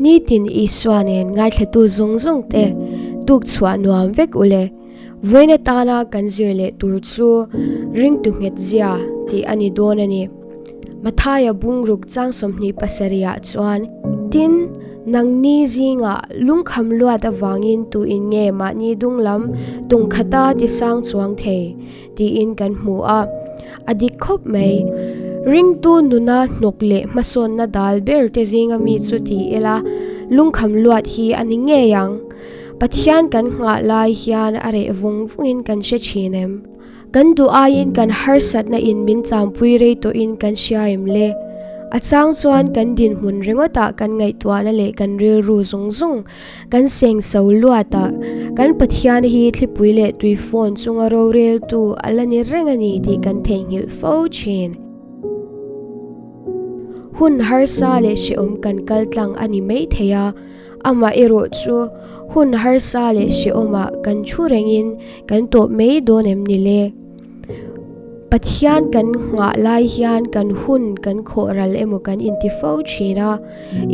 Nitin Isua nen ngaithlatu zawng zawng te tuk chhuah nuam vek ule. Vawiin atana kan zir leh tur chu ringtu nghet zia tih a ni dawn a ni. Mathaia bungruk chang 27 ah chuan, Tin, nangni zingah lungkham luat avangin tuin nge mahni dunglam tungkhata tisang chuang thei? tiin kan hmu a. A dik khawp mai. Ringtu nuna hnawk leh hmasawnna dal ber te zinga mi chu ti ila, lungkham luat hi a ni ngei ang. Pathian kan nghah lai hian a reh vung vungin kan hre thin em? Kan duh aiin kan harsatna in min champui rei tawhin kan hria em le? A chang chuan kan dinhmun ringawtah kan ngaihtuahna leh kan rilru zawng zawng kan seng so luat a, kan Pathian hi thlipui leh tui phone chunga roreltu a la ni reng a ni tih kan theihnghilh fo thin. Hun harsa leh hrehawm kan kal tlang a ni maithei a. Amah erawh chu hun harsa leh hrehawmah kan thu rengin kan tawp mai dawn em ni le? Pathian kan nghah lai hian kan hun kan khawh ral emaw kan inti fo thin a.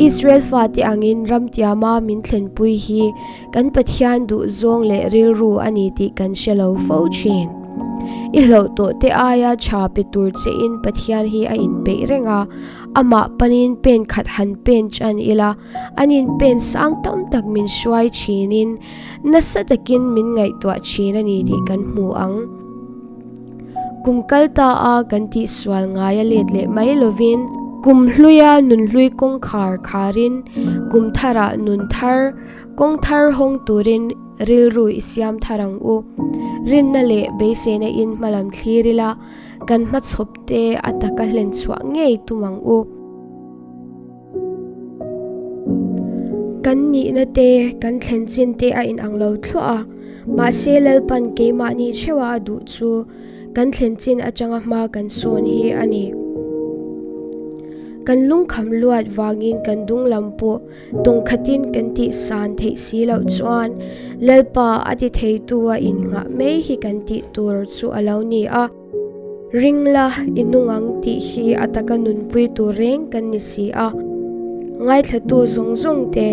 Israel fate angin ramtiama min thlenpui hi kan Pathian duhzawng leh rilru a ni tih kan hre lo fo thin. I hlauh tawh te aia tha pe tur chein Pathian hi a inpeih reng a, amah panin pen khat han pen chan ila, An inpen sang tam tak min hruai thinin nasa takin min ngaihtuah thin a ni tih kan hmu ang. Kum kal ta a kan tihsual ngai a let leh mai lovin kum hluia nunhlui kawngkhar kharin kum tharah nun thar kawng thar hawng turin rilru i siam thar ang u. Rinna leh beiseina in hmalam thlir ila kan hmachhawp te a taka hlen chhuah ngei tum ang u. Kan nihna te, kan thlen chin te a inang lo thluah a, mahse Lalpan keimahni theuha a duh chu kan thlen chin atanga hma kan sawn hi a ni. Kan lungkham luat vangin kan dunglam pawh tawngkhatin kan tih san theih si loh chuan Lalpa a ti theitu a innghah mai hi kan tih tur chu a lo ni a. Ring la, i nung ang tih hi a taka nunpui tur reng kan ni si a. Ngaithlatu zawng zawng te,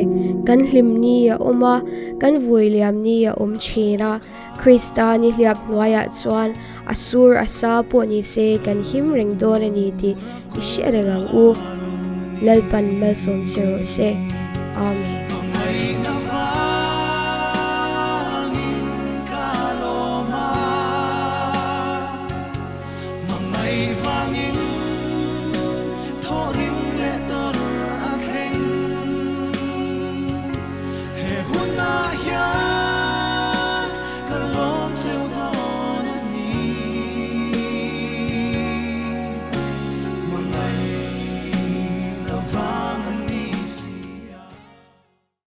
kan hlim ni a awm a, kan vui liam ni a awm thin a. Krista ni hliap hnuaiah chuan a sur a sa pawh ni se kan him reng dawn a ni tih i hre reng ang u. Lalpan malsawm che rawh se. Amen.